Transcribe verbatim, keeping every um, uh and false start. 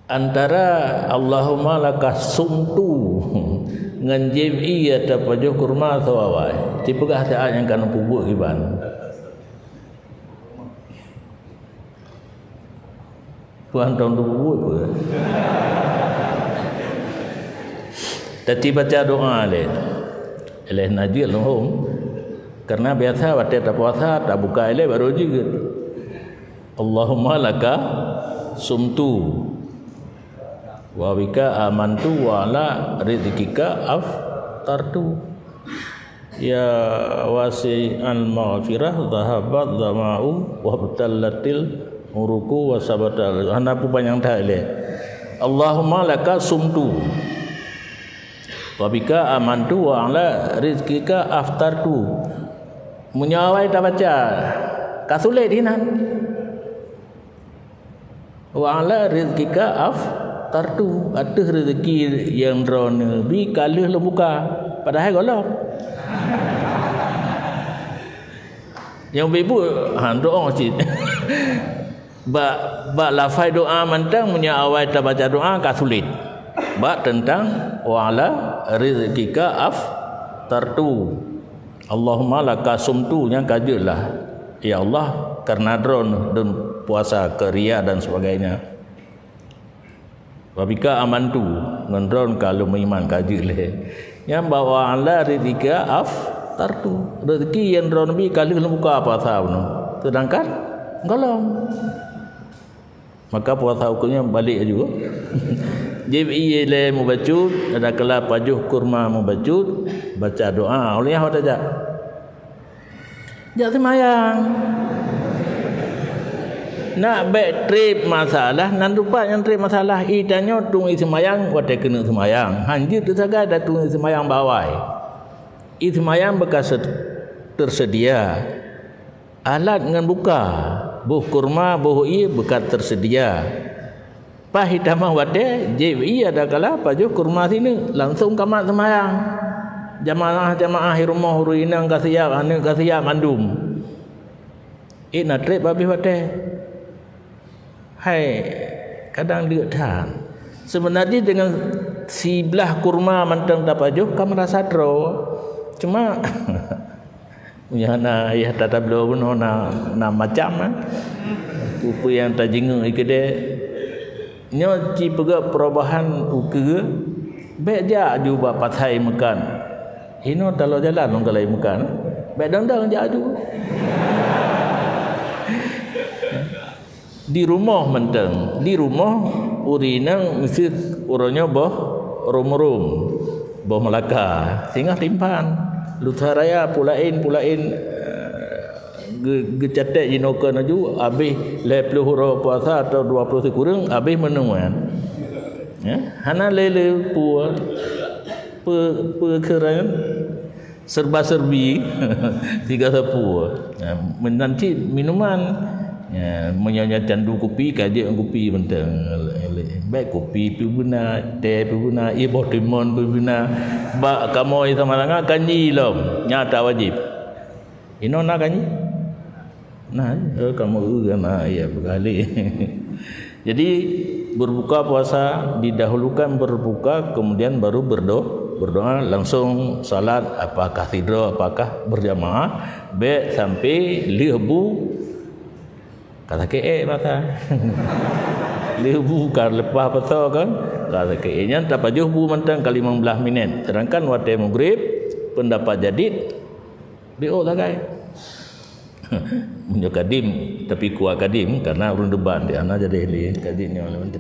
Antara Allahumma laka sumtu ngon jim ié tapajoh kurma soe awai. Tipeugah saát nyang ka neupeubuet kiban. Tuhan tahun tu buet pun. Tati baca doa leh. Leh najil lom. Karena biasa watèe tapuasa, tabuka ilèe baru jeuet. Allahumma laka sumtu. Wa bika amantu wa ala rizqika aftartu. Ya wasi'al maghfirah, dhahabat dhama'u, wabtallatil uruqu, wa sabata. Hana peue panyang that lé. Allahumma laka sumtu. Wa bika amantu wa ala rizqika aftartu. Meunyoe awai tabaca, ka sulet hinan. Wa ala rizqika aftartu, ateueh rezeki nyang Droeneuh bi ka lheueh lôn buka. Padahai gohlom. Nyang beu-beu, ha, doa cit. Bak, bak lafai doa mantong, meunyoe awai tabaca doa ka sulet. Bak teuntang wa ala rizqika aftartu. Allahumma laka sumtu, nyang ka jeuet lah. Ya Allah, karena Droeneuh lôn puasa keu ria dan sebagainya. Wa bika amantu, ngon Droeneuh ka lôn meuiman, ka jeuet lé. Nyang bak wa ala rizqika aftartu. Rezeki nyang Droeneuh bi ka lheueh lôn buka puasa bunoe. Sedangkan gohlom. Maka puasa huköm nyan balek laju. Jim ié lé mubacut, adakala pajoh kurma mubacut, baca doa. Ulèh nyan ho tajak? Jak seumayang. Nak bèk trép masalah, nan teumpat nyang trép masalah, i tanyoe tueng i seumayang watèe keuneuk seumayang. Han jeuet teusagai tatung i seumayang bak awai. I seumayang beuka se-, teuseudia. Alat ngon buka, boh kurma, boh ié beuka teuseudia. Paih itamah watèe, jim ié adakala pajoh kurma sineuk, langsong ka mat seumayang. Jamaah-jamaah i rumoh ureueng inong ka siap, aneuk ka siap mandum. Ék na trép abéh watèe. Hai, kadang deuk that. Seubeuna jih deungon siblah kurma mantong tapajoh ka meurasa droe. Cuma, meunyoe na yah tatabloe bunoe na, na macam, eh. Peue-peue nyang tajeungeuk i keudè. Nyoe ci peugah perubahan ukeue, bèk jak aju bak pasai meukat. Inoe taloe jalan lôn galai meukat. Bèk dang-dang jak aju. Di rumoh mantong, di rumoh ureueng inong miseue uroe nyoe boh rom-rom, boh meulaka, singoh timphan. Lusa raya peue laén, peue laén, eh, geu-, geucatet jinoe keu laju, abéh lhèe ploh uroe puasa atau dua ploh sikureueng, abéh meunuan. Ya, hana lé-lé peue, peue, peue keureuen. Serba-serbi, tiga sapu. Ya, meunan cit minuman. Ya, meunyoe nyan candu kupi, ka jeuet kupi mantong. Bèk kupi pih beuna, teh pih beuna, ié boh timon pih beuna. Bak kamoe sama langa kanji lom, nyata wajéb. Inoe na kanji? Nah, eh, kamu, eh, nah, iya, berkali. Jadi, berbuka puasa, didahulukan berbuka, kemudian baru berdo-, berdoa, langsung salat, apakah sidroe, apakah berjamaah, bèk sampai lheueh bu ka sakét ék mata. Lheueh bu ka leupah pasoe kan, ka sakét ék. Nyan tapajoh bu mantong ka limong blah minét. Sedangkan watèe maghrib, pendapat jadid, diok sagai. Meunyoe kadim, tapi kuat kadim, karena ureueng debat di ana jadi ahli kadim nyoe.